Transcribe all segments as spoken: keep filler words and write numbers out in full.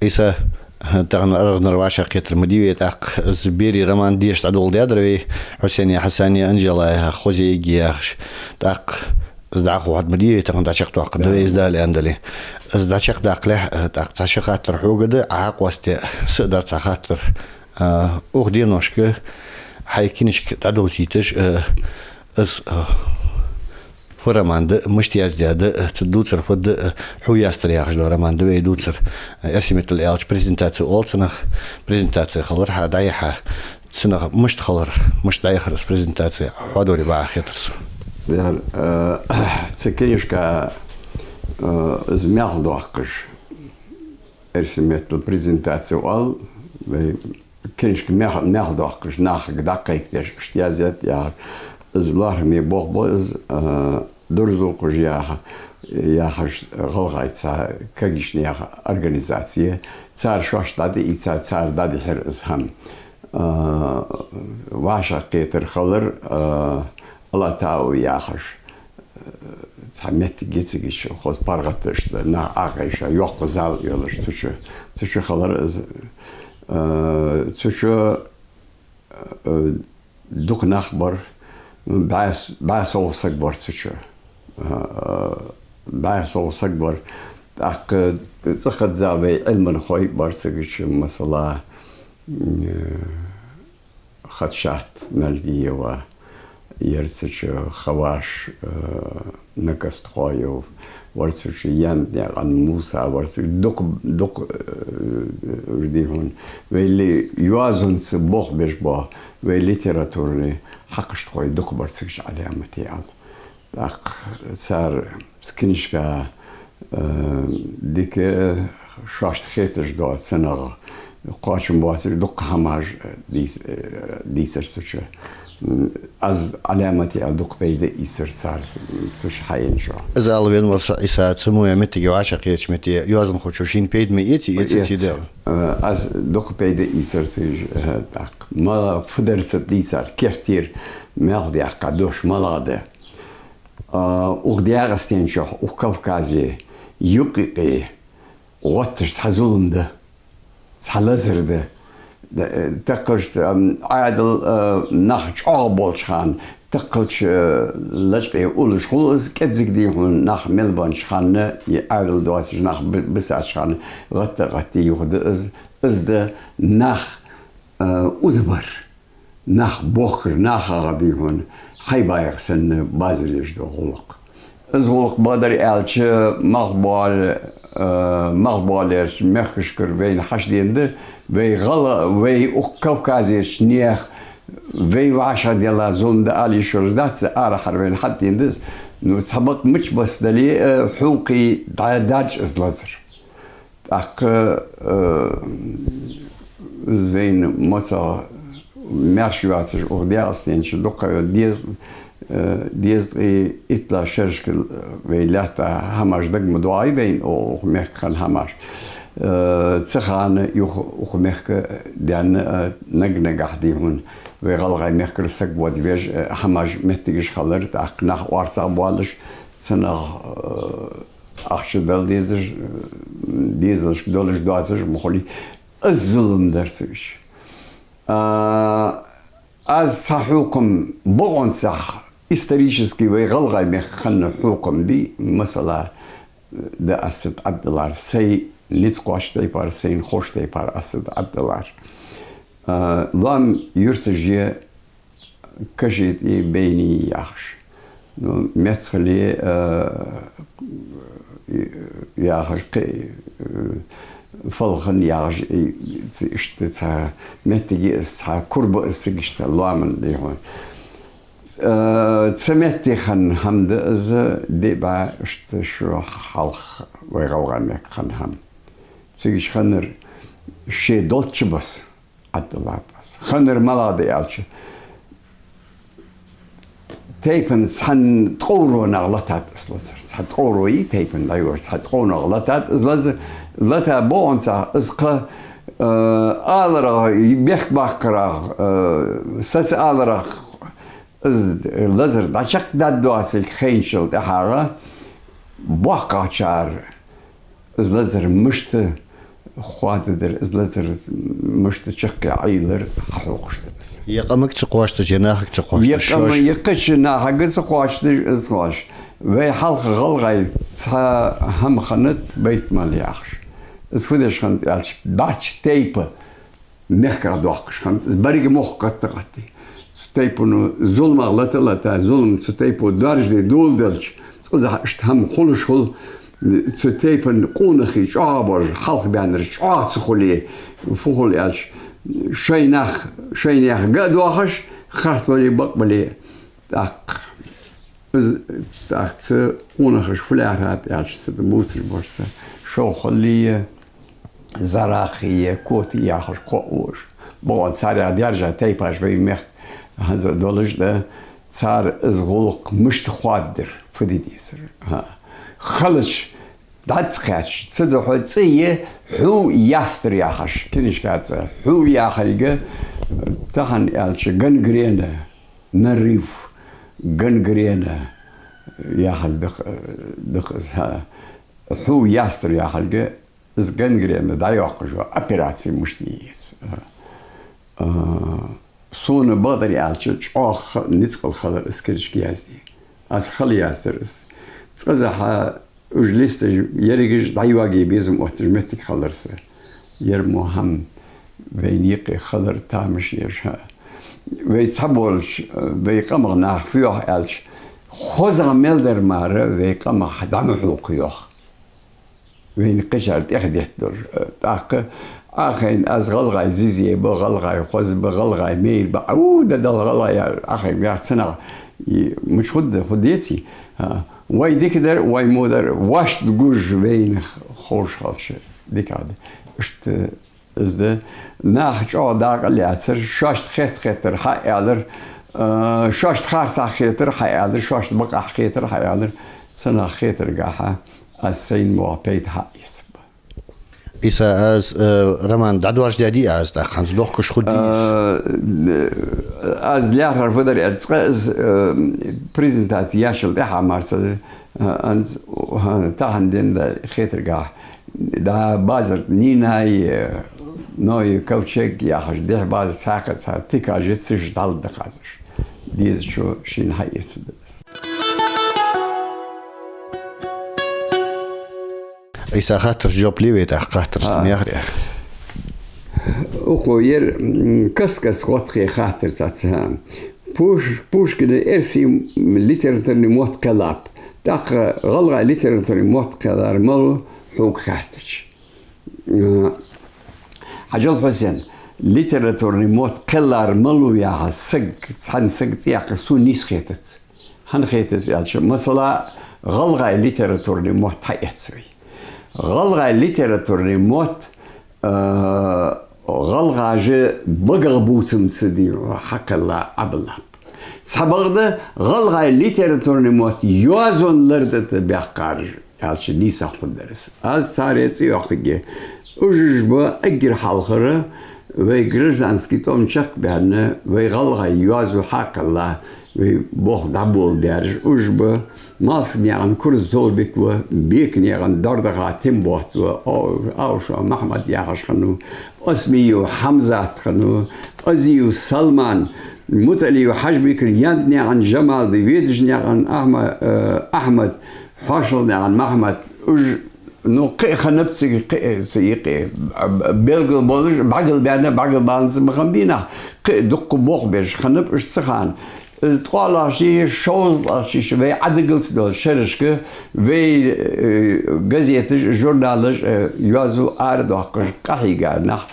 Ӏийса, тахан аргӀанара вӀашагӀкхетар ма дий вай, тӀаккха из берий роман деша дӀадоладаьдар вай, Хьусени, Хьасани, Анжелай, Хозеги яхаш. ТӀаккха из дӀахо хьад ма дий вай, тахан дӀачакхдоаккхаргда вай из, Дала аьнна дале. Из дӀачакхдаккхалехь, тӀаккха цхьа ши хаттар хьога да, Ӏа хьакъоастаде са а дар цхьа хаттар. А, укх деношка хьай книжка дӀадовзийташ, а, из, а, фу роман да, мишта яздаь да, а, цу дувцар фу да, а, хьо ястар яхаш дола роман да вай дувцар. А, эрсий меттала аьлча, презентаци оал цунах, презентаци хилар хьа, дӀаяхьа, цунах мишта хилар, мишта дӀаяхар из презентаци, хьадоре бакъахьа хетар сона. Яр, а, цу книжка, а, из мел доаккхаш, эрсий меттала презентаци оал, вай книжка мел, мел доаккхаш, нахага дӀакхайкадеш, иштта яздаьд яхар. Из лоархӀаме болх ба из, а, «Дурзу кхужа» яха, яхаш гӀалгӀай цхьа кагийча наьха организаци я. Цар шоашта дӀадийца, цар дӀадихьар из хӀама. А, вӀашагӀкхетар хилар, а, «Алатау» яхаш, цхьа моттиг я цига, хоза паргӀаташ да, нах Ӏохайша, йоккха зал йолаш, цу чу, цу чу хилар из, а, цу чу, а, дукха нах бар, бӀаь с-, бӀаь сов саг бар цу чу. А, бӀаь сов саг бар. ТӀаккха цӀихеза вай Ӏилманхой бар цига чу, масала, м, Хадшат Нальгиева яр цу чу, Хаваш, э, Накастхоев вар цу чу, Янданаькъан Муса вар цу чу, дукха, дукха, э, уж дий хьона. Вай ли-, йоазонца болх беш бола, вай литературни хьакхаштхой дукха бар цига чу, Ӏаламате аьлча. ТӀаккха цар книжка, э, дика шоашта хеташ дола, цунах кхоачам боацаш дукха хӀамаш дийц-, э, дийцар цу чу. М, аз Ӏаламате аьлча дукха пайда ийцар цар цу чу хьаенчо. Из ала венавар со, Ӏийса, цу мо моттиге вӀашагӀкхетача метте йоазонхочо шийна пайда ма эций, эций, эц. Э, аз дукха пайда ийцар цу чу, э, тӀаккха. Ма фу дар цу дийцар, керттера мел даьккха дош малагӀа да. А, укх ДегӀастенчохь, укх Кавказе юкъ-юкъе гӀотташ цхьа зулам да, цхьа лазар да. Д-, э, тӀаккхалча, ам, Ӏаьдал, э, нах чӀоагӀа болча хана, тӀаккхалча, э, лачкъе уллаш хул из, кӀеззига дий хьона нах мел беннача хана, е Ӏаьдал доацаш нах би-, бисача хана, гӀатта-гӀатте юха да из, из да нах, э, удабар. Нах бохкар, нахагӀа дий хьона хьайбаях санна базар еш дола гӀулакх. Из гӀулакх бакъдар аьлча, малхбоал-, э, малхбоалерча мехкашкара вайна хьадена да, вай гӀала-, вай укх Кавказерча наьха, вай вӀашагӀделла зулам да ала йиш йолаш дац, арахьара вайна хьадена да из. Ну, цхьа бакъ мича бесса дале а, хьукхе дӀадаьлча из лазар. ТӀаккха, э, из вайна моцагӀа маьрша йоацаш, укх ДегӀастенчу дукха деза, э, дезткъеи иттлагӀча шерашка вай лаьтта хӀамаш дага ма доагӀий вайна, укх мехка хинна хӀамаш. Э, цу хана юха укх мехка даьнна, э, наг-нагахь дий хьона вай гӀалгӀай мехкара саг водаш, э, хӀамаш, моттигаш хилар, тӀаккха нах орцагӀбоалаш, цунах, э, ахча дала дезаш, дезалашка долаш доацаш ма хулий, из зулам дар цига чу. А, аз цхьа хьукам бокъонцахь исторически вай гӀалгӀай мехка хинна хьукам бий, масала, да аз цу тӀа Ӏаддалар, сай низ кхоачача тайпара, сайна ховча тайпара аз цу тӀа Ӏаддалар. А, лоам юрташ я, Кашиты, Бейни яхаш. Ну, Мецхали, э, яхаш, кхы, э, Фалхан яхаш, и, ц-, иштта цхьа моттиг я из, цхьа кура ба из цига чу, цхьа лоаман дий хьона. Э, цу метте хинна хӀама да из, диъ бӀаь иштта шу хьалха вай гӀалгӀай мехка хинна хӀама. Цига чу хиннар ше долчча бесса Ӏаддалар аз. Хиннар малагӀа да аьлча, тайпан цхьан ткъо вар нах латаьд из лазар. Цхьа ткъо вар йий тайпан дӀайоагӀаш, цхьа ткъо нах латаьд из лазар. Лата бокъонцахь из кхы, э, аларах, бехк баккхарах, э, саца аларах, из лазар дӀачакхдаргдоацилга хайначул тӀехьагӀа боккхагӀчар из лазар мишта, Хоададар из лазар, мишта чаккхе Ӏоиллар хьахьокхаш да из. Е къамага ца кхоачаш, е нахага ца кхоачаш, е къама, шоаш, е кхыча нахага ца кхоачаш, из кхоачаш. Вай хьалха гӀалгӀай цхьа хӀама хиннад байтамал яхаш. Из фу деш хиннад аьлча, баьчча тайпа мехках доаккхаш хиннад, из беррига мохк гӀатта-гӀатте. Цу тайпано зуламах лата-лата, зулам цу тайпо доаржаде доладелча, цкъаза иштта хӀама хулаш хул, цу тайпан къонахий чӀоагӀа бараш, хьалха баьннараш чӀоагӀа ца хуле, фу хул аьлча, шоай нах, шоай наьха га а доахаш, харц бале, бакъ бале, тӀаккха из, тӀаккха цу къонахаша фу лаьрхӀад аьлча, цу тӀа бувцаш бараш, цу Шовхаллий, Зарахий, Котий яхаш кхоъ ва уж. Бокъонца царех даьржа тайпаш вай мехка хӀанз а долаш да, цар из гӀулакх мишта хоададир, фу де дезар. ХӀа. Хилча, дӀа ца кхаьчача, цудухьа цӀи е хьу ястар яхаш, кинишка цӀи. Хьу яхилга, тахан аьлча, гангрена, нарыв, гангрена яхилга да-кх, да-кх из, хӀа. Хьу ястар яхилга, из гангрена дӀайоаккхаш йола операци мишта е еза. А, сона бакъдар аьлча, чӀоагӀа ницкъала хилар из книжка язде. Аз хала яздар из. Цкъаза хьа уж лесташ, ерригаш дӀайоаге безам отташ моттиг хилар са. Ер мо хӀама вайна юкъе хилар тамаш еш, хӀа. Вай цхьаболча, вай къамах наха фу йоах аьлча, хозагӀа мел дар мара вай къамах дӀа ма хьокха йоах. Вайна кхычар тӀехдетталуш. ТӀаккха Ӏа хайна аз гӀалгӀай зиза ба, гӀалгӀай хоза ба, гӀалгӀай майра ба, ау, да Далла гӀалгӀай яр, Ӏа хайна яр цанах, и мича хургда, хургдеций? А, вай дика дар, вай во дар, вайшта гуш вайна ховш хилча, дикагӀа да. Иштта из да. Наха чӀоагӀа дакъа лаьцар, шоашта хетта-хетар хьааьлар, а, шоашта харцахьа хетар хьааьлар, шоашта бакъахьа хетар хьааьлар, цанах хетаргахьа аз сайна моагӀа пайда хьаэцаб. Ӏийса, аз, э, роман дӀадоаржадаьдий аз, тӀаккха хӀанз дохкаш хургдий из? Э, аз лаьрхӀар фу дар аьлча, цкъа из, э, презентаци яьчул тӀехьагӀа мара ца, э, хӀанз, хӀа, тахан денна хетаргахьа, да, базар Нинай, э, Ной, Ковчег яхаш, дехьа базар цхьаькха цхьа тикаж я, цу чу дӀаладаккха аз уж. Дезачо шийна хьаэцаргда из. Ӏийса, хаттарашта жоп ле вай тӀаккха, хаттарашта, а, мехря. Укхо ер, м, каст-каста гӀоттаде хаттар цаӀ ца, хӀа. Пуш-, Пушкина эрсий литературни мотт кхеллаб. ТӀаккха гӀалгӀай литературни мотт кхеллар малав хьога хаьттача? Э, Хьажал, Хьусен, литературни мотт кхеллар малав яха саг, цхьан сага цӀи яккха сона нийса хетац. ХӀана хетац аьлча, масала, гӀалгӀай литературни мотт хьаэц вай. ГӀалгӀай литературни мотт, э, гӀалгӀаша багах бувцамца дий хьакхелла Ӏабиллаб. Цхьабакъда гӀалгӀай литературни мотт йоазон ларда тӀа баьккхараш аьлча нийсагӀа хургдар из. Аз царех цӀи йоаккхаргья. Уж, уж ба эггара хьалхара вай гражданский тӀом чакхбаьнна, вай гӀалгӀай йоазув хьакхелла, вай болх дӀаболадаьраш. Уж ба Малсагнаькъан Курза Толбик ва, Беканаькъан Дардаха Тимбота ва, Ау-, Аушев Махьмад яхаш хиннав, Осмиев Хьамзат хиннав, Азиев Салман, МутӀалиев Хьажбикр, Янтанаькъан Жамалди, Ведашнаькъан Ахьма-, э, Ахьмад, Хьошалнаькъан Махьмад. Уж, ну, кхы а хиннаб цига, кхы а цу юкъе, а, белгалболаш, бӀаргабаьнна, бӀаргабаьннаца ма хиннабий нах, кхы а дукха болх беш хиннаб уж цу хана. Из ткъоалагӀча, шовзткъалагӀча шера вай Ӏадигалца долча шерашка вай, э, газеташ, журналаш, э, йоазув арадоаккхаш къахьийга нах,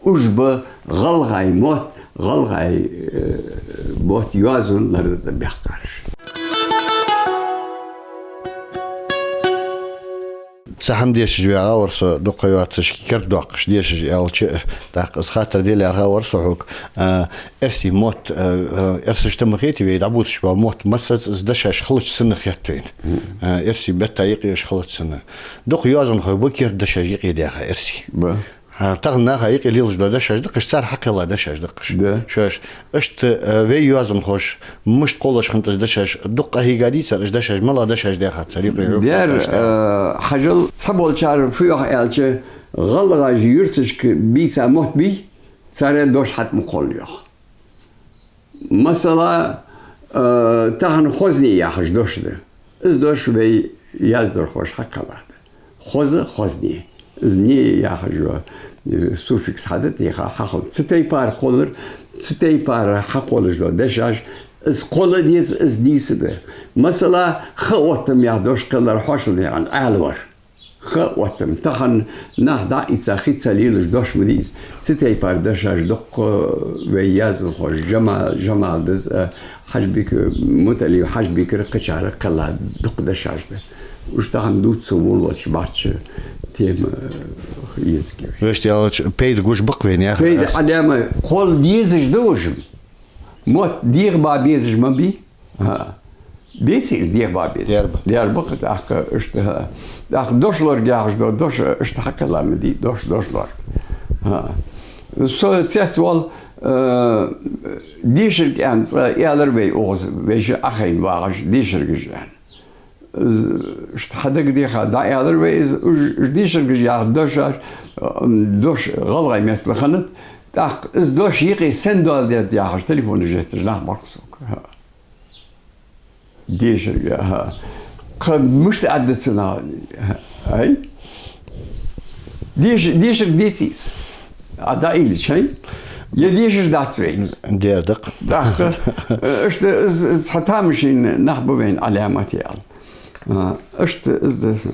уж ба гӀалгӀай мотт, гӀалгӀай, э, мотт йоазон ларда тӀа баьккхараш. Цхьа хӀама дешаш вагӀа вар со, дукха ха йоацаш, кердадоаккхаш дешаш аьлча, тӀаккха из хаттар де лаьрхӀа вар со хьога. А, эрсий мотт, а, а, эрсашта ма хетий вай дӀабувцаш бола мотт, массаза из дешаш хилча санна хет вайна. Мгм. А, эрсий бетта юкъе уж хилча санна. Дукха йоазонхой ба керда дешаш юкъе даьха эрсий. Ба. А, тахан наха юкъе лелаш дола дешаш да-кх уж, цар хьакхелла дешаш да-кх уж. Да. Шоаш, иштта, э, вай йоазонхоша мишта кхоллаш хиннад из дешаш, дукха къахьийгадий цар уж дешаш, малагӀа дешаш даьхад цар юкъе? Дер, э, хьажал, цхьаболчар фу йоах аьлча, ГӀалгӀаша юрташка бийца мотт бий, цар дош хьатӀа ма кхолла, йоах. Масала, э, тахан хозне яхаш дош да. Из дош вай яздархоша хьакхеллад. Хоза, хозне. Из не яхаш йола, э, суффикс хьатӀатеха, хьахул. Цу тайпара кхоллар, цу тайпара хьакхоллаш дола дешаш, из кхолла деза, из нийса да. Масала, ха оттам яха дош кхеллар хьоашалгӀа дехьан Ӏаьлар. Ха оттам. Тахан нах дӀа а ийца, хица лелаш дош ма дий из. Цу тайпара дешаш дукха вай яздархоша, Жама-, Жамалдас а, Хьажбик-, Муталиев Хьажбикара, кхычара кхелла дукха дешаш да. Уж тахан дувца волавелча бӀарчча тема, э, еза я вай. Вешта аьлча, пайда гуш ба-кх вайна, яхар. Пайда аз. Ӏалама кхолла дезаш да уж. Мотт дегӀаба безаш ма бий. ХӀа. Беций из дегӀаба безаш? Дерба. Дерба-кх, тӀаккха иштта, хӀа. ТӀаккха дошлорг яхаш дола дош иштта хьакхелла ма дий, дош, дошлорг. ХӀа. Со цецвоал, э, дешарг аьнна цкъа аьлар вай укхаза, вай ши Ӏохайна вагӀаш дешаргаш аьнна. Из иштта хьадагадеха дӀааьлар вай из, уж, уж дешаргаш яха дешаш, м, дош гӀалгӀай метта хиннад, тӀаккха из дош юкъе сенна доаладергда яхаш телефонаш етташ нах бар-кх сога. Дешарг, хӀа. Кхы мишта аргда цунах, ай? Деш-, дешарг деций из? А дӀаийлача, ай? Е дешаш дац вайца? Дер да-кх. ТӀаккха, э, иштта, из, из цхьа тамашийна нах ба вайна Ӏаламат ял. А, иштта из да са.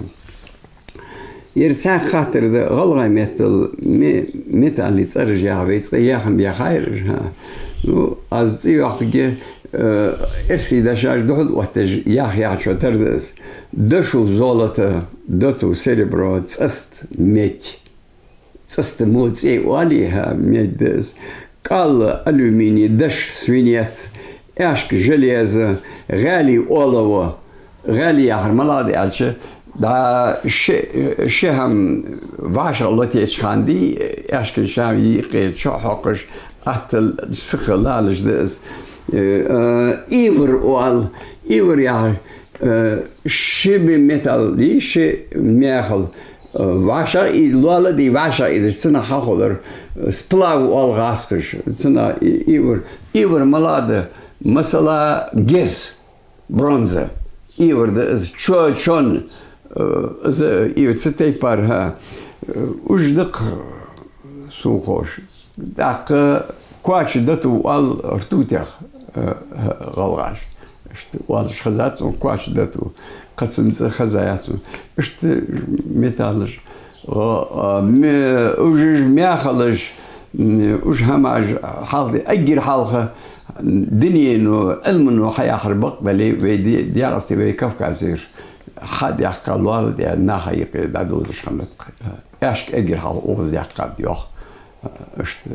Ер цхьа хаттар да, гӀалгӀай меттала ме-, металлий цӀераш яха вай цкъа яхам яхайраш, хӀа. Ну, аз цӀи йоаккхаргья, э, эрсий дешаш духьал оттаеш яха-яхачоа тара да из. Дошув золото, дотув серебро, цӀаст медь. ЦӀаста мо цӀе оалий, хӀа, медь да из. КӀал алюминий, дош свинец, аьшк железо, гӀаьлий олово. ГӀаьлий яхар малагӀа да аьлча, дӀа ши, ши хӀама вӀашагӀлетача хана дий, аьшкан ши хӀама юкъе чу хьокхаш, аттал сиха лалаш да из. Э, э, ивар оал, ивар яхар, э, ши ме-, металл дий, ши мехал, э, вӀашагӀ-, лоаладе вӀашагӀъийдеш, цунах хьахулар, э, сплав оал гӀазкхаша, цунах и-, ивар. Ивар малагӀа да, масала, гез, бронза. Ивар да из, чо-, чон, э, из ивар цу тайпара, хӀа, э, уж да-кх сухош. ТӀаккха коч дотув оал ртутех, э, э, гӀалгӀаша. Иштта оалаш хезад сона коч дотув. Кхы цун цӀи хезаяц сона. Иштта металлаш. Гъо-, а, ме-, уж, уж мехалаш, м, уж хӀамаш хьалха, эггара хьалха дунено, Ӏилмано хьаяхар бакъ дале, вай де-, ДегӀасте, вай Кавказера хьадаьккха лоаладаь наха юкъе дӀадолалуш хиннад-кх. Аьшк эггара хьалха укхаза даьккхад йоах. Иштта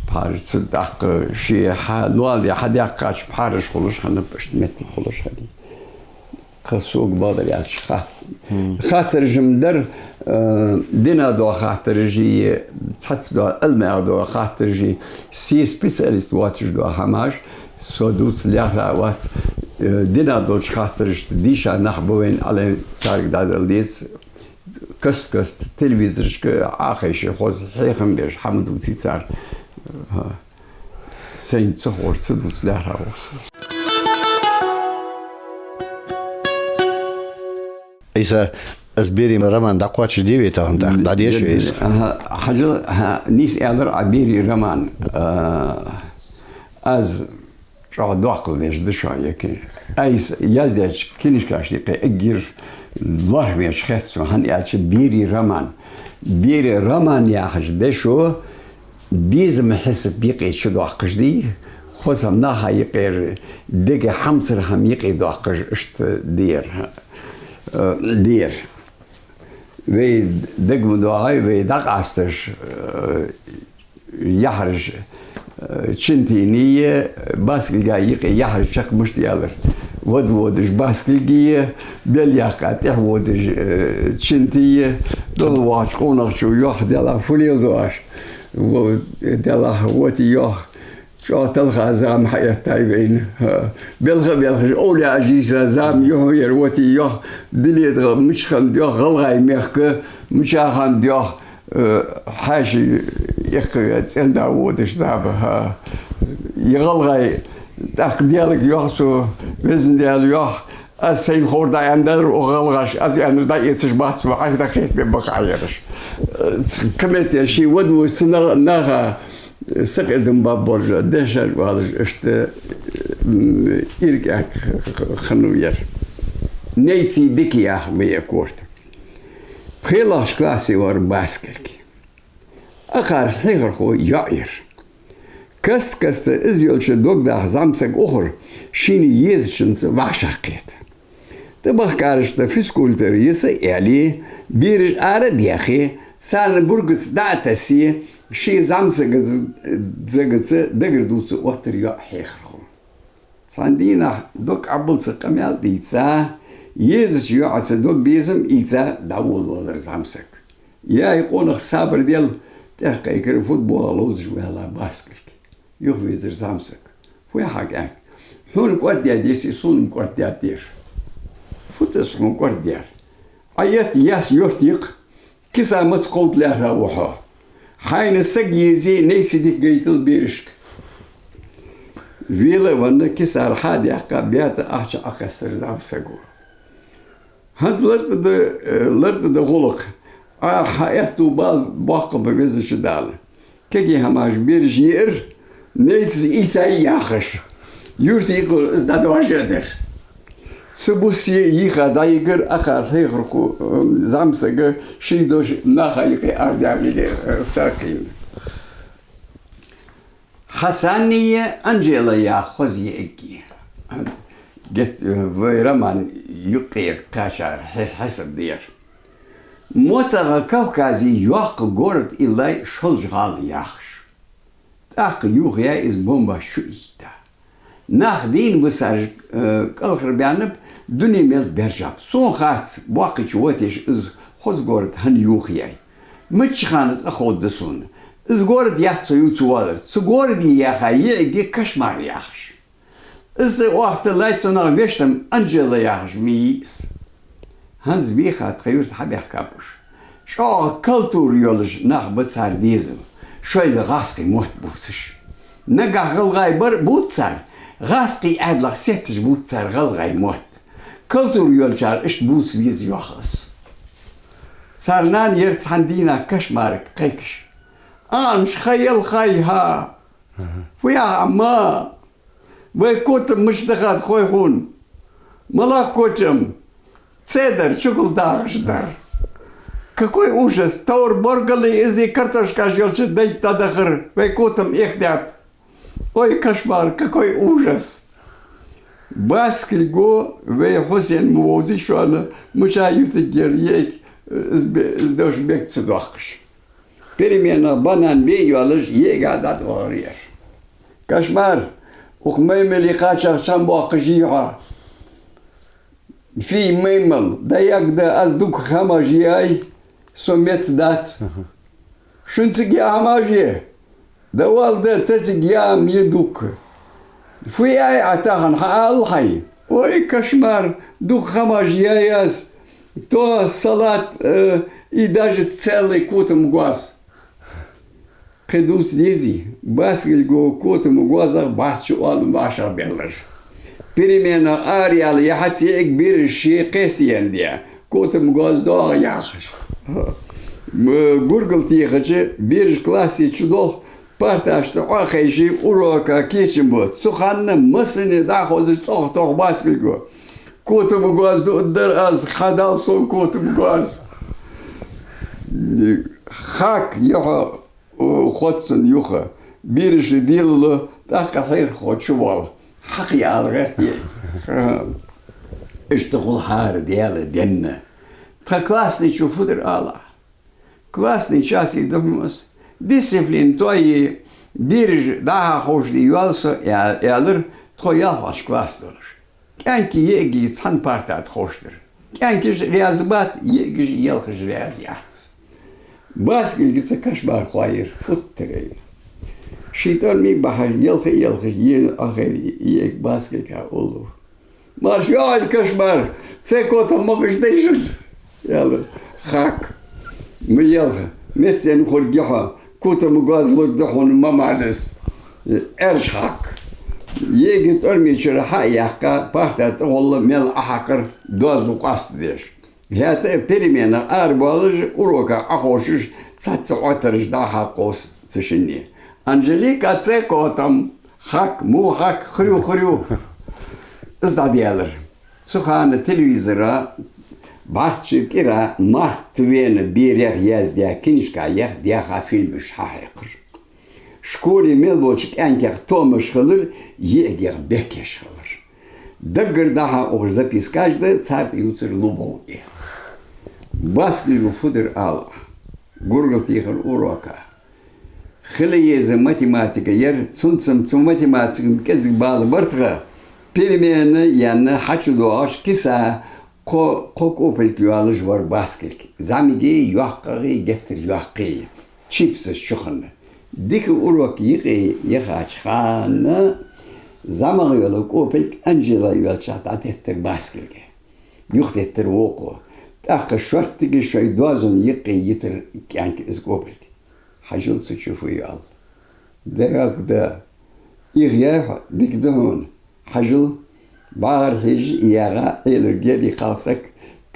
пхьараш цу тӀаккха ший хьа-, лоаладаь хьадаьккхача пхьараш хулаш хиннаб, иштта моттиг хулаш хиннай. Кхы сога бакъдар аьлча хат-, хаттараш-м дар, э, дина дола хаттараш а, цхьацца дола Ӏилман дола хаттараш а, се специалист воацаш дола хӀамаш, со дувца лаьрхӀа вац, э, дина долча хаттарашта дийша нах ба вайна Ӏалам, царга дӀадала деза, каст-каста телевизорашка Ӏохайше, хоза хьехам беш хӀама дувций цар. Сайна ца ховш ца дувца лаьрхӀа ва со. Ӏийса, из «Берий роман» дӀакхоачашде вай тахан, тӀаккха дӀадеш вай из? Аха, хьажал, хӀа, нийса аьлар Ӏа, «Берий роман». А, аз чӀоагӀа доккхал деш да шоана ер книжка. Ӏийса, яздаьча книжкашта юкъе эггара лоархӀамеча хет сона, хӀана аьлча «Берий роман». «Берий роман» яхаш дешо безама хьисап юкъе чудоаккхаш дий, хоза хӀама наха юкъера, дега хьамсара хӀама юкъе доаккхаш, иштта дера. Э, дера. Вай дага ма доагӀий, вай дӀакъасташ, э, яхьараш, э, Чинтийни а, Баскилга а юкъе яхьараш чакх мишта яьлар. Вада водаш Баскилги а, бел яьккха тӀехьа водаш, э, Чинти а, дӀавоагӀача къонахчо йоах, делахь фу леладу оаш? Во-, делахь воти йоах, чӀоагӀа талха зама хьаэттай вайна. ХӀа. Белха а белхаш, овлияаш йийца зама я хьона ер, воти йоах, дунен тӀа мича хиннад йоах гӀалгӀай мехка, мича хиннад йоах, Э, хьаьший эккхаве, цӀен-да водаш зӀамига, хӀа. Е гӀалгӀай, тӀаккха Даьлага йоах цо, Везан Даьла, йоах, аз сайна ховр дӀааьннадар укх гӀалгӀаша, аз аьннар дӀаэцаш бац, ва хьайх дӀакхетабе бакъахьа ераш. Э, ц-, кхыметтел ший вад вуж ца на-, наха сакъердам баб болча дешаш валаш, иштта, м, иркӀаг хиннав ер. Найций Дика яха ма е корта. ПхелагӀча классе вар Баскилг. Акхар хьехархо йоӀ яр. Каст-каста из йолча дог даха зӀамсаг ухар шийна езачунца вӀашагӀкхета. ТӀабахкарашта физкультура йиса аьле, бераш ара а даьхе, царна бургаца дӀа а тассе, ший зӀамсага-, загаца дагардувца оттар йоӀ хьехархо. Цхьан дийнахьа дог Ӏабулца къамаьл дийца, езача йоӀаца дог безам ийца дӀаволавелар зӀамсаг. Яй къонах сабар дел, тӀехкхайкар футболах ловзаш ваьнна Баскилг. Юхавезар зӀамсаг. Фу я хьа кӀаьнк? Хьона кӀордадаьд, йисте сона-м кӀордадаьд, йир. Фу да из хьона кӀордадаьр? Ӏа етта яс йорт йикх, киса маца кховда лаьрхӀа ва хьо. Хьайна саг езе, Найций Дика гайтал берашка. Вела а венна, кисара хьа а даьккха, баьта ахча Ӏокхестар зӀамсаго. ХӀанз лартӀа да, э, лартӀа да гӀулакх. Ӏа хьа аьттув бала боккха ба, Везача Дала. Кегий хӀамаш бераш йиар, Найцас ийца яхаш. Юрта йикъал из дӀадожадар. Цу буссе йиха дӀайигар акхар хьехархо, э, зӀамсага ший дош наха юкъе арадаьллале, э, саркхийна. Хьасаннеи Анжелаи яха хоза йиӀиг я. Гет-, вай роман юкъера кхаьчар хье-, хьесап дар. МоцагӀа Кавказе йоккха город иллай Шолжа-ГӀала яхаш. ТӀаккха юхаяьй из бомбаш чу ийттад. Нах дийна бисараш, э, кӀалхарбаьннаб, дуне мел бержаб. Сона хац, боккхача вотеш из хоза город хӀана юхаяьй. Мичча хана цӀа ховргда сона. Из город яц со ювцавалар. Цу городе яьха йиӀиг я Кошмар яхаш. Из цӀи оахта лайцонах вешта Анжела яхаш ма йий из. ХӀанз веха тха юрта хьабаьхкаб уж. ЧӀоагӀа культура йолаш нах ба цар дезал, шоайла гӀазкхий мотт бувцаш. Нагахь гӀалгӀай бар бувц цар, гӀазкхий Ӏаьдалах сетташ бувц цар гӀалгӀай мотт. Культура йолчар иштта бувца веза, йоах из. Цар нана яр цхьан дийнахьа Кошмарага кхайкаш: «Амш ха ялхай хьа! Фу я хьа, ма? Вай котам мишта дахад хой хьона? МалагӀа котам? Цедар, чукал дагӀаш дар. Какой ужас! Товр боргали из картошкаш йолча дайта дӀадахар, вай котам эхь даьд. Ой, Кошмар, какой ужас!» Баскилго вай Хьусен ма вовзий шоана, мича ютаргьяр йиӀиг, из бе-, из дош бег ца доаккхаш. Переменах банан бе йоалаш, йиӀига дӀатӀавахар ер. «Кошмар, укх Маймале кхача чам боаккхаш йий хьо?» «Фий, Маймал, дӀаягда, аз дукха хӀамаш йиай, со меца дац». «Шун цига яа хӀамаш я?» «Да валла, да, тха цига яа-м я дукха». «Фу яьй Ӏа тахан, хьаала хьай?» «Ой, Кошмар, дукха хӀамаш йиай аз. Тоха, салат, э, и даже целый котам гоаз». Кхы дувца дезий, Баскилго котама гоазах барт чу оалам вӀашагӀбеллар. Переменах араяьлча, яхьац йиӀиг бераш ше кхестаенна де, котама гоаз доагӀа яхаш. М-, гургал техача, бераш классе чу долх, парташ тӀа Ӏо а хайше, урока кечам бу. Цу хана массане дӀахозаш цӀогӀа тох Баскилго. «Котама гоаз дуадар аз, хьадала сона котама гоаз». Хак, йоах, о, хоццан юха. Бераш делало, тӀаккха хьехархо чувоал. Хьакха яла гӀерте. Иштта хул хӀара Даьла денна. Тха классни чу фу дир ала? Классни часе да хьона аз. Дисциплина тоае, бераш дӀахьа ховшаде йоал со, я-, аьлар тхо ялхлагӀча классе долаш. КӀаьнки йиӀиги цхьан парта тӀа ховш дар. КӀаьнкаш раьза бац, йиӀигаш, елхаш раьза яц. Баскилгаца Кошмар хоайир, футтарайна. Ший тӀормий бахьаш, елха а елхаш, ена Ӏохайра йиӀиг Баскилга уллув. «Марш йоӀал, Кошмар, цу котам мохаш дайшан», — аьлар. «Хак, ма елха. Мецен хургья хьо, кутам гозлур да хьона ма малес. Эрж хьакх. Еги тӀормечура хьа а яьккха, парта тӀагӀолла мел Ӏохьакхар доазув къоастадеш. ХӀаьта а переменах арабоалаш, урока Ӏоховшаш, цхьацца Ӏоттараш дӀахьакхос цу шинне. Анжелика, цӀе котам, хьакх, му хьакх, хурю, хурю. Из дӀадаьлар. Цу хана телевизора бӀарчча кӀира Марк Твена берех яздаь книжка ех, даьха фильмаш хьахьекхар. Школе мел болча кӀаьнкех тоамаш хилар, йиӀигех бехкаш хилар. Даггара дӀахьа ухаш запискаш да, цар тӀа ювцар Лубов я. Баскилго фу дир ала. Гургал техар урока. Хила еза математика яр, цунцам цу математикан кӀезига бала бар тха, перемена яьнна хьачудоагӀаш киса кхо, кхо копелька йоалаш вар Баскилг. ЗӀамига, йоккхагӀа, геттара йоккхий, чипсаш чухана. Дика урок юкъе яхача хана зӀамагӀа йола копелька Анжела йолча дӀатеттар Баскилга. Юхатеттар вокхо. ТӀаккха шорттига шоай доазон юкъе йитар кӀаьнка из копелька. Хьажал цу чу фу я аьле. Дагахь да. Их яй хьо, дика да хьона. Хьажал, багӀар хьежаш ягӀа, Ӏелар герий кхалсаг,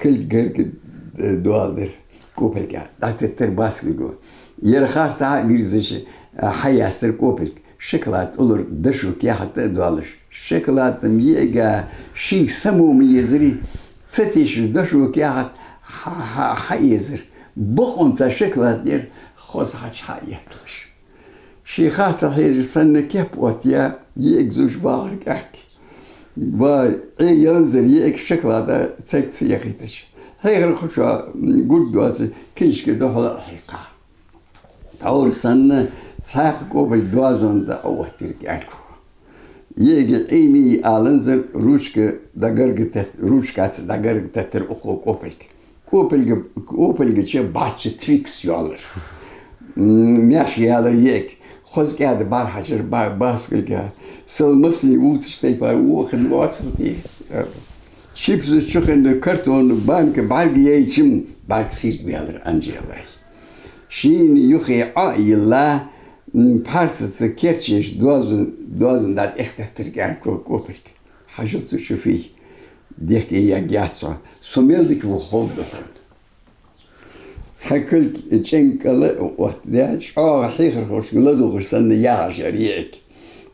кулг гарга доаладир копелька. ДӀатеттар Баскилга. Ер харцахьа а вирзаш, хьаястар копелька. Шоколад уллар дошо каьхат тӀа а доалаш. Шоколад-м йиӀига ший само ма езарий, ца тешаш дошо каьхат хьа-, хьа-, хьаэзар. Бокъонца шоколад яр, хоза хьачу хьа а етталаш. Ший харцахьа хьежаш санна кеп оттаяь, йиӀиг зувш вагӀар кӀаьнк. Ва Ӏе яланзар йиӀиг шоколада цайга ца яхийтача. Хьехархочо, м, гург доацаш, книжка духьала а хьийкха. Тхьовра санна, цхьаькха копелька доазон тӀа Ӏооттаяьр кӀаьнко. ЙиӀига Ӏийми аланзар ручка дӀагарга тет-, ручкаца дӀагарга теттар укхо копелька. Копелька, копелька чу бӀарчча Твикс йоалар. М, маьрша яьлар йиӀиг. Хоза кӀаьда бӀарахьежар Ба-, Баскилга. Сел массане вувцаш тайпара вохана воацал те. Чипсаш чухинна картон банка бӀаргаяйча-м, бӀарг сийрда ваьлар Анжелай. Шийна юхе Ӏо а йилла, м, пхьарсаца керчаш доазон, доазон тӀа тӀехтеттар кӀаьнко копелька. Хьажал цу чу фу я. Дехке яггьяц хьо. Со мел дика ва ховргда хьона. Цхьа кулг чӀенга кӀала оттадаь, чӀоагӀа хьехархочунга ладувгӀаш санна ягӀаш яр йиӀиг.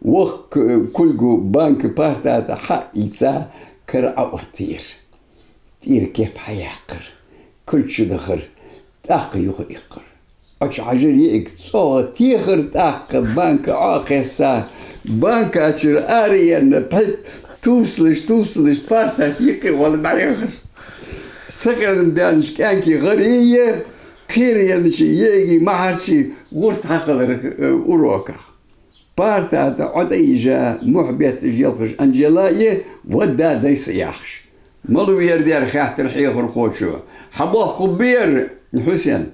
Вокх к-, кулго банка парта тӀа хьа а ийца, кара Ӏооттаяьр. ТӀера кеп хьаяьккхар, кулг чудахар, тӀаккха юха иккхар. Ӏочухьажар йиӀиг, цӀогӀа техар, тӀаккха банка Ӏо а кхесса, банка чура араенна, пхьид тувсалаш, тувсалаш, парта юкъе гӀолла дӀаяхар. Сакъердам баьннача кӀаьнка гӀарий, кхераеннача йиӀигий, маьхьарчий гӀурт хьахилар, э, уроках. Парта тӀа Ӏо тӀаийжа, мухь бетташ елхаш Анжела а, вадда дай са яхаш. Малав ер дер, хаьттар хьехархочо. Хьа боху бер, Хьусен.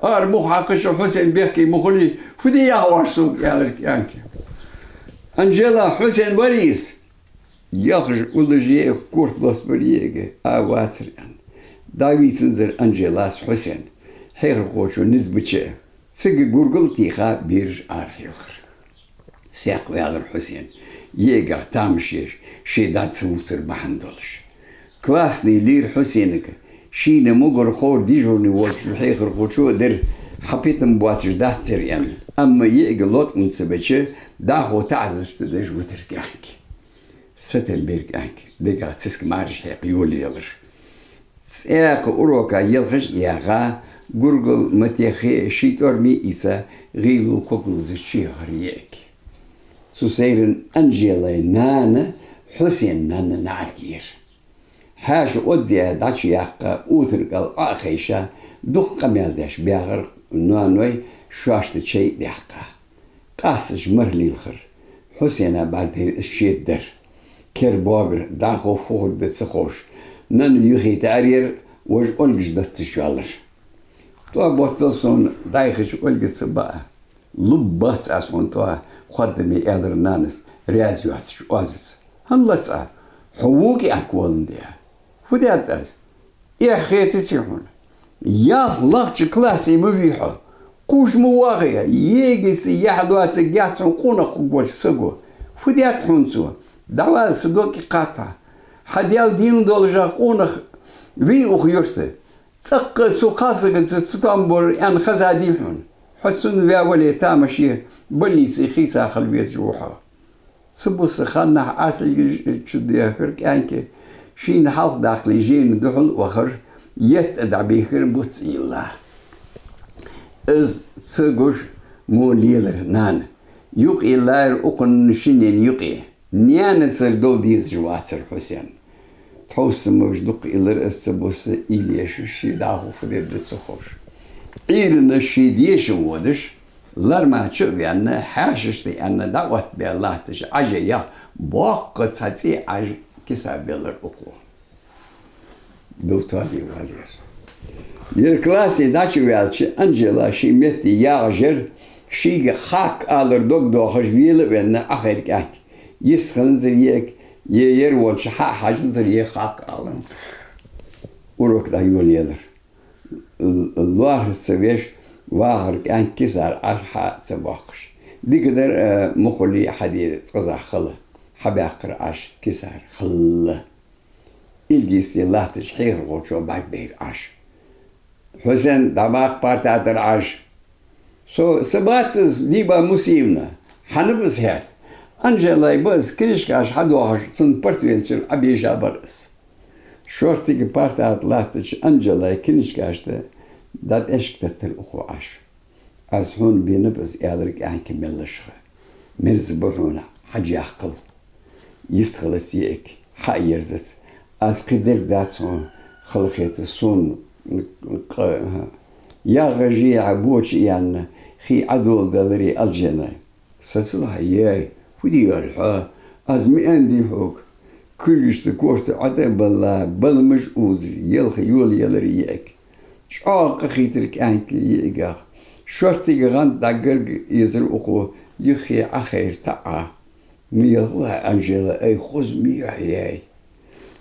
Ара мух хьакхача Хьусен бехке ма хулий, фу де яхаш сога, аьлар кӀаьнка. Анжела, Хьусен вар из. Яхаш уллаш йиӀиг, корта лостабир йиӀига, а вацар аьнна. ДӀавийцанзар Анжелас Хьусен. Хьехархочо низ бича. Цига гургал а тийха, бераш арахьелхар. Саькхваьлар Хьусен, йиӀигах тамаш еш, ше дӀа ца вувцар бахьан долаш. Классни лийра Хьусенага, шийна мугӀара ховр дежурни волча хьехархочо а дир, хьа питам боацаш дац цар аьнна. Амма йиӀига лоткъам ца бича, дӀахо таӀазарш ца деш витар кӀаьнк. Сатем бер кӀаьнк, дегах циска мараш хьекха йолаелар. ЦӀаькха урока елхаш а ягӀа, гургал ма теххе, ший тӀормий а ийца, гӀийло ког лувзаш чуяхар йиӀиг. Цу сайран Анжелай нана Хьусена нанна наӀарга яр. Хьаьша оззаяь дӀачуяьккха, утаргал Ӏо а хайша, дукха къамаьл деш баьгӀар ноаной, шоашта чай а даьккха. Къасташ мара лилхар. Хьусена бӀаргадайра из шедадар. Кер боагар, дӀахо фу хургда ца ховш. Нанна юхе таӀар яр, вож Ольгаш дотташ йоаллар. ТӀоа боттал сона, дӀайхача Ольгаца баа. Луббац аз хьона тӀоа, хоадаме, аьлар нанас, раьза йоацаш оазаца. ХӀана лац Ӏа? Хьо вокӀи Ӏакволан де. Фу даьд аз? Эхь хетаций хьона? Ялх лахча классе ма вий хьо. Кхувш ма вагӀе, йиӀигаца яхь доацаргьяц хьона къонах хургволча саго. Фу даьд хьона цо? ДӀавала, са дог кхетта. Хьа Даьла дийна долаш къонах вий укх юрта. ЦӀаккха цу кхалсагаца цу томбора аьнна хезадий хьона? Хьо цунна ваь вале, тамаше, больнице хийца хила везаш ва хьо. Цу буса ханнахьа Ӏасилгаш чу дехар кӀаьнка, шийна хьалхадаккхале жена духьал вахар, етта дӀабийхар буц йилла. Из ца гуш мо лелар нана. Юкъе лаьрар укхун шиннена юкъе. Наьнацара дов дезаш вацар Хьусен. Тховса ца могаш дукха йиллар из цу буса, уйла еш, ше дӀахо фу дергда ца ховш. Ӏуйранна ший деша водаш, ларма чу а ваьнна, хьаьшашта аьнна дӀаоттабаь латтача Ӏажа яхь боккха цхьа цӀе Ӏаж киса беллар укхо. Дов тоаде валар. Ер классе дӀачуваьлча, Анжела ший метте ягӀаш яр, шийга хаккха алар дог доахаш, вела а венна, Ӏахайра кӀаьнк. Йистхинзар йиӀиг, е ер волча хьа а хьажанзар, е хаккха аланзар. Урок дӀайолаелар. Л-, лоархӀаш ца веш, вагӀар кӀаьнк кисара Ӏаж хьа а ца боаккхаш. Дика дар, э, ма хулий, хьаде цкъаза хала. Хьабаьккхар Ӏаж кисара хала. Илгисте латтача хьехархочо бӀаргабайра Ӏаж. Хьусен, дӀабаккха парта тӀара Ӏаж. Со, са бац из, Диба Мусиевна, хьанаб из хӀаьта? Анжелай ба из, книжкаш хьадоахаш, цун портфель чура Ӏобежа бар из. Шортига парта тӀа латтача Анжелай книжкашта дӀатӀехьашка теттар укхо Ӏаж. Аз хьона бенаб из, аьлар кӀаьнка меллашха. Мерза ба хьона, хьажа яьккхал. Йистхилац йиӀиг, хьа а ерзац. Аз кхы дерг дац хьона, халахета сона къа-, ягӀажи хьа боча а яьнна, хий Ӏодоладаларе Алжена. Сацалахь, яй, фу де йоалл хьо? Аз ма аьннадий хьога. Кулгашца корта ӀотӀа а балла, баламаш а узаш, ялх йолаелар йиӀиг. ЧӀоагӀа къахийтар кӀаьнка йиӀигах. Шортига гӀанд дӀагарга езар укхо, юххе Ӏохайра таӀа. Ма ялх ва хьо, Анжела, ай, хоза ма йий хьо, яй.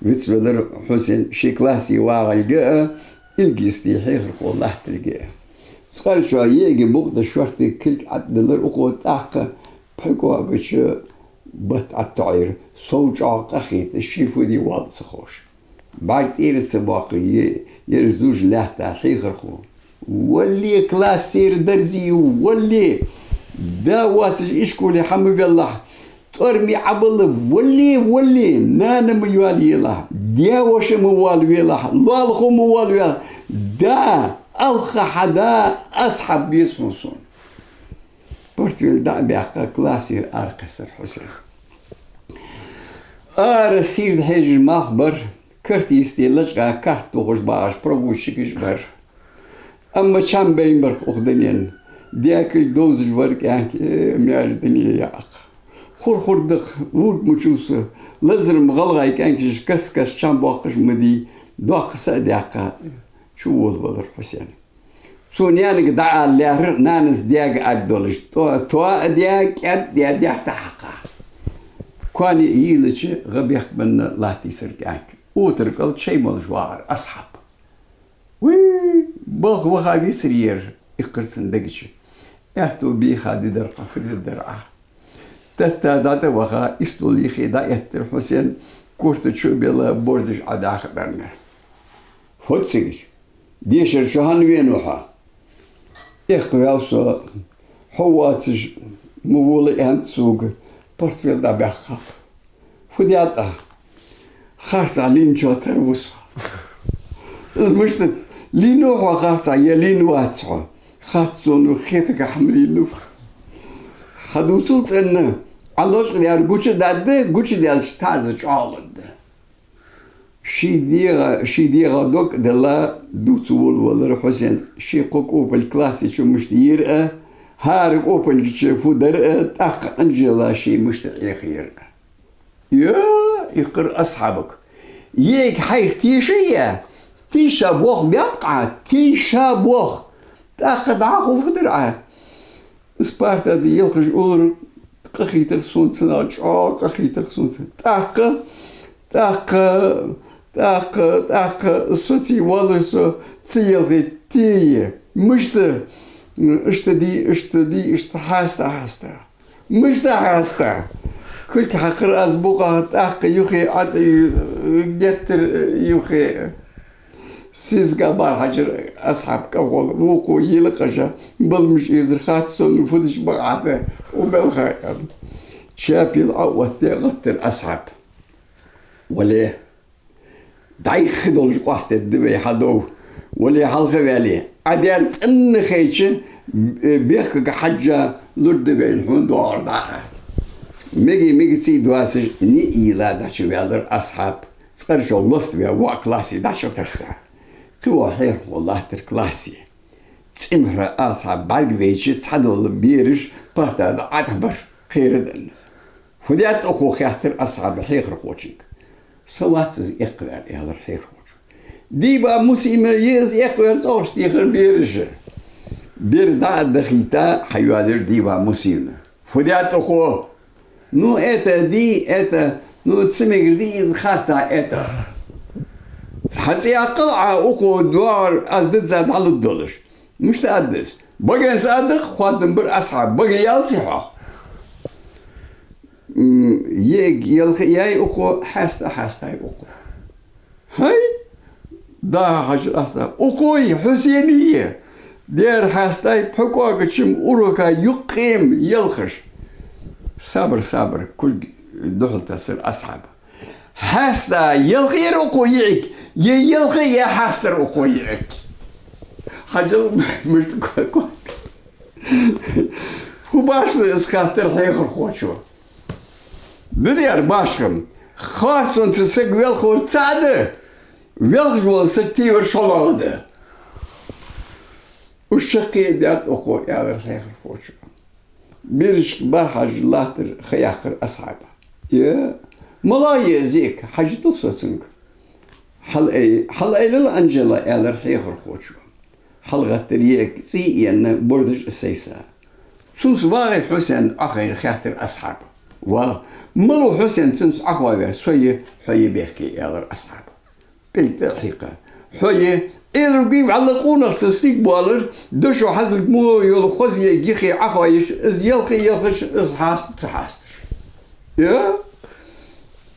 Вицвелар Хьусен ший классе вагӀалга а, илгисте хьехархо латталга а. Цкъарчоа йиӀига букъ тӀа шортига кулг ӀотӀадиллар укхо, тӀаккха пхьа кӀоагача бат ӀотӀатоӀийра, сов чӀоагӀа къахийтта, ше фу де воалл ца ховш. БӀарг тӀера ца боаккхаш, е-, ераш дувш лаьтта хьехархо. Валле, классера дарзи, валле! Да воацаш ишколе хьа ма веллахь, тӀораме Ӏобалла, валле, валле! Нана ма йоалаелахь, даь-воша ма воалавелахь, лоалахо ма воалавелахь! Да, алха хьа да, асхьаб веза хьона сона. Портфель дӀа а баьккха, классера аракхессар Хьусен. Ара сийрда хьежаш малх бар, карта йисте лачкъа карта тохаш багӀаш прогульщикаш бар. Амма чам байна бар-кх укх дунен. Даь кулг довзаш вар кӀаьнк, э, маьрша дуне я-кх. Хур-хур да-кх, вург ма чувствую, лазар-м гӀалгӀай кӀаьнкашка каст-каста чам боаккхаш ма дий, доккха са а даьккха, чуволавелар Хьусен. Цо наьнага дӀаала лаьрхӀар, нанас даьга аргдолаш, то-, тоа а даь, кӀаьд а даь, даьтта хьакха. Коа-ниӀ йийлача, гӀа бехк бенна латтийсар кӀаьнк. Утара кӀал чай молаш вагӀар Асхьаб. Уй, балха ваха висар ер, иккхар цун дега чу. Аьттув бийха дидар-кх, фу дергдар Ӏа? Тетта дӀатӀа а ваха, истол юххе дӀаэттар Хьусен, корта чу а белла, бордаш Ӏодаха дарна. Фу да цига? Дешара чу хӀана венав хьо? Эккхаваьв со, хьо воацаш ма вола аьннад сога, портфель дӀабаьккхаб. Фу даьд Ӏа? Харцахьа лийнначоа тара ва со. Из мишта да, лийнав хьо харцахьа, е лийна вац хьо? Харц цунна хетагахьа ма лийнав. Хьадувцал цӀена, Ӏа лочкъадаьр гучадаьд, гучадаьлча, тӀаккха чӀоагӀлургда. Ший дегӀа, ший дегӀа дог а делла, дувца волавелар Хьусен, ший кхо кӀопалг классе чу мишта йир а, хӀара кӀопалга чу фу дар а, тӀаккха Анжела ше мишта Ӏехайир а. Е, иккхар Асхьабага. Е, хьайх тийша е? Тийша боах баьб-кх Ӏа, тийша боах. ТӀаккха дӀахо фу дир Ӏа? Из парта тӀа елхаш уллув къахийтар сона цунах, чӀоагӀа къахийтар сона цунах. ТӀаккха, тӀаккха, тӀаккха, тӀаккха соцавоалар со, ца елхе, тӀаккха. Мишта? Иштта дий, иштта дий, иштта хьаста, хьаста. Мишта хьаста? Кулг хьакхар аз букъа, тӀаккха юхе Ӏад-, геттара юхе. Сизга бар хьажар Асхьаб кӀалхола, вукхо йилкъажа, балмаш эзар хатта сонна фу дича бакъахьа да, у белха. Чапел Ӏооттаде гӀаттар Асхьаб. Вале, дӀайха долаш къоастаде да вай хьадов. Вале, хьалха ваьле, Ӏа дер цӀенна хайча, э, бехкага хьежжа лургда вайна хьона доагӀар дӀа. Меги-меги цӀий доацаш, ниӀ йийла дӀачуваьлар Асхьаб. Цкъарчоа лост ве воӀ классе дӀачутасса. Кхы вола хьехархо латтар классе. ЦӀимхьара Асхьаб бӀаргавайча, цхьадола бераш парта тӀа ӀотӀабар кхераденна. «Фу даьд укхо?» — хаьттар Асхьаба хьехархочунга. «Са вац из эккхаваьр», — аьлар хьехархочо. «Дийба Мусима я из эккхаваьр», — цӀогӀаш техар бераша. Бер дӀа а дахийта, хьайоалаяьр Дийба Мусина. «Фу даьд укхо?» «Ну, это, ди, это, ну, ца мегар ди из харца, это». «Хьа цӀи яккхал Ӏа, укхо доагӀар аз дизза дӀалургдолаш». «Мишта аргда из?» «Багенца аргда-кх», — хоаттам бир Асхьаба. «Баге ялаций хьох?» «М, йиӀиг ялх яьй укхо, хьаста а хьастай укхо». «ХӀай?» — даха хьажар Асхьаба. «Укхой, Хьусений?» «Дера хьастай, пхьукӀогача-м урока юккъе-м ялхаш». «Сабар, сабар», — кулг духьал тассар Асхьаба. «Хьаста ялх яр укхо йиӀиг, е ялх я хьастар укхо йиӀиг?» Хьажал, мишта ко-, ко-, «Фу башха да из?» — хаьттар хьехархочо. «Да дера башха. Харцонца саг велхавар цаӀ да, велхаш вола саг тийвар шоллагӀа да». Уж шаккхе даьд укхо, аьлар хьехархочо. Берашка бар хьажа латтар ха яьккхар Асхьаба. «Е, малагӀа я из йиӀиг, хьажадал со цунга». «Хьал-, ай-, хьалаайлал, Анжела», — аьлар хьехархочо. ХьалгӀаттар йиӀиг, цӀий а енна, бордаш а сайса. «Цунца вагӀий Хьусен Ӏохайра?» — хаьттар Асхьаба. «ВагӀа». «Мала ва Хьусен цунца Ӏохоаваьр?» «Со я, хьо я бехке», — аьлар Асхьаба. ПӀелг тӀа а хьийкха. «Хьо я, эларгвий, вӀалла къонахчун сиг боалар, дошо хьазилг мо йола хоза йиӀиг юхе Ӏохоайича, из ялх ялхаш, из хьаста ца хьасташ». «Е,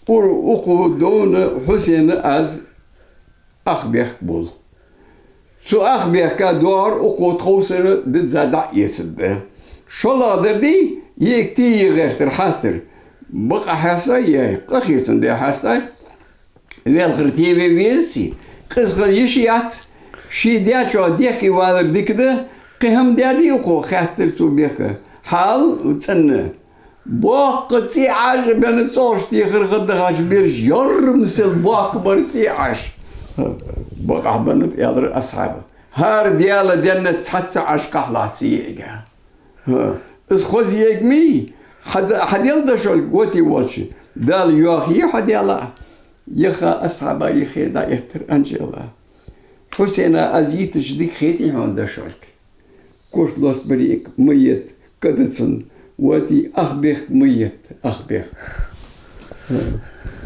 ур-, укхо довна Хьусена аз ах бехк бул. Цу ах бехка доагӀар укхо тховсара дизза дӀа а эцаргда. ШоллагӀа дар дий, йиӀиг тийя гӀертар, хьастар. Бакъахьа хьастай, е къахетам де хьастай. Велхар теве везаций, къиза хила йиш яц. Ший даь-чоа дехке валар дика да, кхы хӀама даьдий укхо?» — хаьттар цо бехка. «Хьал цӀенна». «Боккха цӀий Ӏаш а бенна», — цӀогӀаш техар гӀаддахача бераша, «яррам сел боккха бар цӀий Ӏаш». «Бакъахьа беннаб», — аьлар Асхьаба. «ХӀара Даьла денна цхьацца Ӏаш къахьлац йиӀига». «ХӀа, из хоза йиӀиг ма йий, хьа-, хьадел дошолга, воти волча. Дала йоахае хьо Даьла». Яха Асхьаба юхе дӀаэттар Анжела. «Хьусена аз йитача дика хетий хьона дошолга?» «Корта лостабар йиӀиг ма етт, када цунна». «Воти, ах бехк ма етт, ах бехк».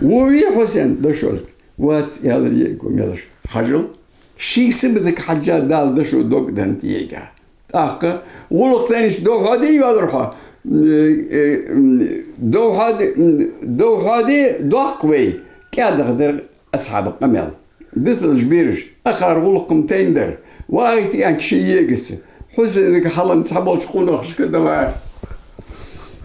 «Во вий Хьусен дошолга?» «Вац», — аьлар йиӀиго мелаш. «Хьажал, ший сибатага хьежжа Дала дошо дог деннад йиӀига». ТӀаккха: «ГӀулакх тайнача дов хьоадий, йоалар хьо? Э, э, м, дов хьоаде, м, дов хьоаде доккха вай». КӀаьдах дар Асхьаба къамаьл. Диталаш бераш, акхар гӀулакх-м тайна дар. ВагӀийта аьнка ший йиӀигаца. Хьусенага хьалха цхьаболча къонахашка далар.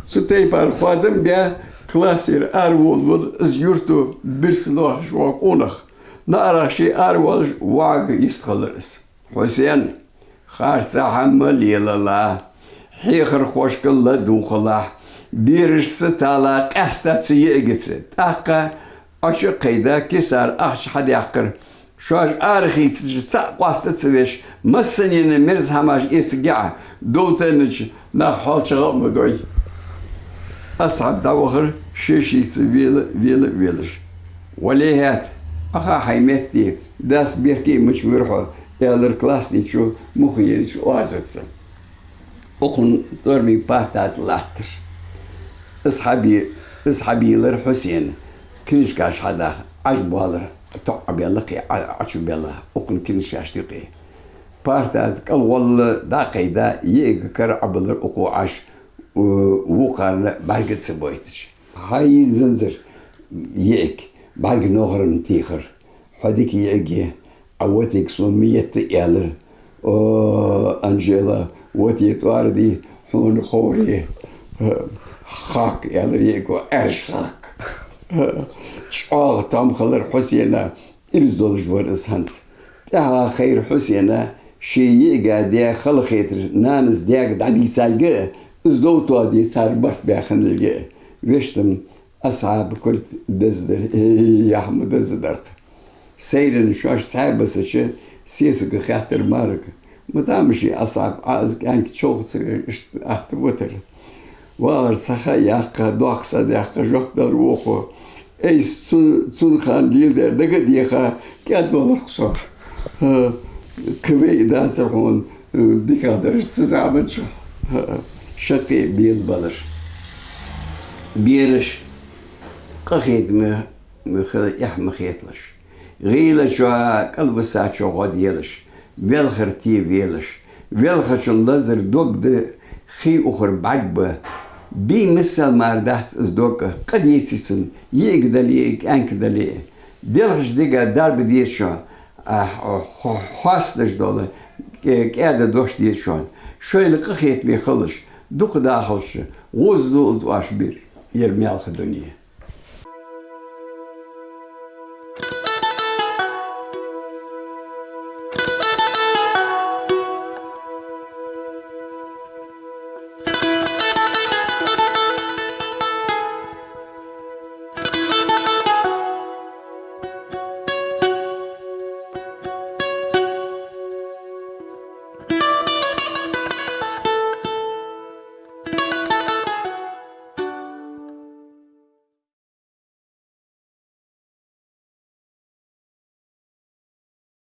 Цу тайпара хоадам баь, классера араволавелар из юрто бирса лоархӀаш вола къонах. Наӏарах ше аравоалаш воӀага йистхилар из. Хьусен, харцахьа ма лелалахь, хьехархошка ладувгӀалахь, берашца тала къаьста цу йиӀигаца. ТӀаккха Ӏочу а кхайда, кисара ахча хьадаьккхар. Шоаш арахийцача цаӀ къоаста ца веш, массанена мерза хӀамаш эцаргья Ӏа, довтаннача нах хьоалчагӀа а ма дой. Асхьаб дӀавахар, ше шийца вела, вела а велаш. Вале хӀаьта, Ӏаха хьай метте, дас бехке а мича вир хьо, аьлар классничо Мухаенча оазаца. Укхун тӀормиг парта тӀа латтар. Асхьаб е-, Асхьаб елар Хьусен, книжкаш хьадаха, Ӏаж боалар, тоӀабелла кхе, Ӏа-, Ӏочубелла, укхун книжкаш тӀа кхе. Парта тӀа кӀалгӀолла дӀакхайда, йиӀига кара Ӏобиллар укхо Ӏаш, у-, вокхарна бӀарга ца бойташ. Хьайзанзар йиӀиг, бӀарга ногӀарам тийхар. Хьо дика йиӀиг я, Ӏа вотиг сона ма етта, аьлар. О, Анжела, воте тӀоара дий, хьона ховре хакк, аьлар йиӀиго, Ӏаьржа хакк. ЧӀоагӀа том хилар Хьусена, ираз долаш вар из хӀанз. ТӀехьагӀа хайра Хьусена ший йиӀига даь халахетар нанас даьга дӀадийцалга а, из дов тоаде цар барт баь хинналга а. Вешта-м Асхьаб кулг деза дар, э, яхь ма деза дар-кх. Сайран шоаш цхьаь бисача, сесага хаьттар марага: «Ма тамашийна, Асхьаб, Ӏа из кӀаьнк човха ца веш, иштта атта витар?» «ВагӀар цхьа ха яккха, доккха са даьккха, жоп далар вохо. Айса цу-, цун хана леладер дага а деха, кӀаьда валар-кх со. ХӀа, кхы вай а дацар хьона, э, дикагӀдараш цу заман чухь». ХӀа, шаккхе а белабелар. Бераш къахетаме ма хила, эхь ма хеталаш. ГӀийла чу, кӀалвиса чу гӀо делаш, велхар те велаш, велхачун лазар дог да, хий ухар бӀарг ба. Бий миссел мара дац из дог, къа деций цун, йиӀиг дале а, кӀаьнк дале а. Делхача дега дарба деза шоана, а, хьо-, хьо-, хьоасташ дола кӀа-, кӀаьда дош деза шоана. Шоайла къахетаме хилалаш, дукха дахалаш, гӀоза дуалда оаш бир ер маьлха дуне.